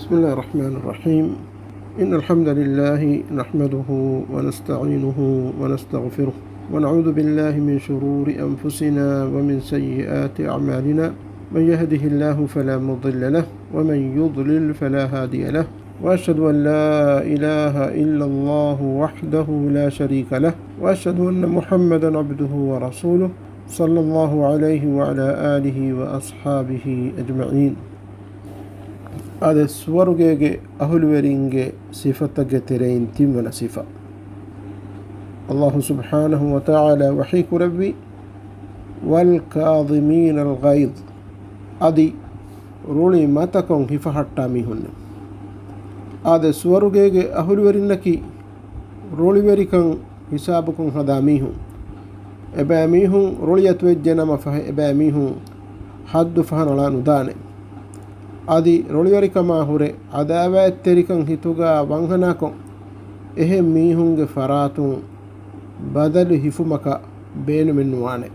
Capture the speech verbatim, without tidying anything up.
بسم الله الرحمن الرحيم. إن الحمد لله نحمده ونستعينه ونستغفره، ونعوذ بالله من شرور أنفسنا ومن سيئات أعمالنا. من يهده الله فلا مضل له، ومن يضلل فلا هادي له. وأشهد أن لا إله إلا الله وحده لا شريك له، وأشهد أن محمدا عبده ورسوله، صلى الله عليه وعلى آله وأصحابه أجمعين. އާދެ، ސުވަރުގޭގެ އަހުލުވެރިންގެ ސިފަތަކުގެ ތެރެއިން ތިންވަނަ ސިފަ. އައްލާހު ސުބްޙާނަހު ވަތަޢާލާ ވަޙީ ކުރެއްވި، والكاظمين الغيظ، އަދި ރުޅި މަތަކޮށް ހިފަހައްޓާ މީހުންނެއް. އާދެ، ސުވަރުގޭގެ އަހުލުވެރިންނަކީ ރުޅިވެރިކަން ހިސާބުކޮށް ހަދާ މީހުން. އެބައިމީހުން ރުޅިއަތުވެއްޖެ ނަމަ ފަހެ، އެބައިމީހުން ޙައްދު ފަހަނަޅާ ނުދާނެ. އަދި ރުޅިވެރިކަމާ ހުރެ ޢަދާވާތްތެރިކަން ހިތުގަ ވަންހަނާކޮށް، އެހެން މީހުންގެ ފަރާތުން ބަދަލު ހިފުމަކަށް ބޭނުމެއް ނުވާނެ.